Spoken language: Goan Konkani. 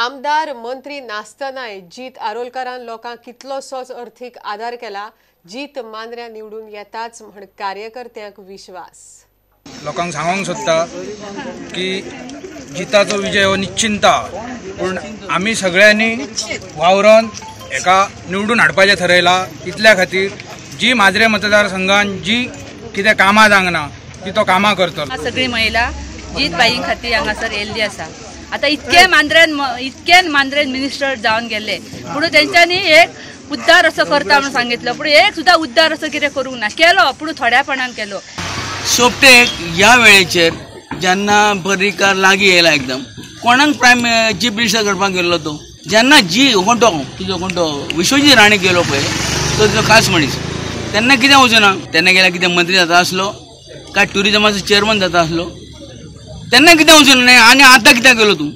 आमदार मंत्री नासतनाय जीत आरोलकारान लोकांक कितलोसोच अर्थीक आदार केला। जीत मांद्र्या निवडून येताच म्हण कार्यकर्त्यांक विश्वास। लोकांक सांगूंक सोदता की जिताचो विजय हो निश्चिंत, पूण आमी सगळ्यांनी वावरून एका निवडून हाडपाचें थरयलां। इतल्या खातीर जी माजरे मतदारसंघान जी कितें कामां जावंक ना ती तो कामां करतलो। सगळी महिला जीत बाई खातीर हांगासर येयल्ली आसा। आतां इतके मांद्रेन मिनिस्टर जावन गेले, पूण तेंच्यांनी एक उद्धार असो करता म्हणून सांगितलं, पूण एक सुद्दां उद्धार असो कितें करूंक ना। केलो पूण थोड्यापणान केलो। सोपटेक ह्या वेळेचेर जेन्ना पर्रीकार लागीं येयला एकदम कोणाक प्रायम चीफ मिनिस्टर करपाक गेल्लो तो, जेन्ना जी कोण तो तुजो कोण तो विश्वजीत राणे गेलो पळय तो तुजो खास मनीस, तेन्ना कितें वचूना, तेन्ना गेल्यार कितें मंत्री जाता आसलो काय ट्युरिजमाचो चेअरमन जाता आसलो, तेन्ना कितें वचून न्ही आनी आतां कित्याक गेलो तूं?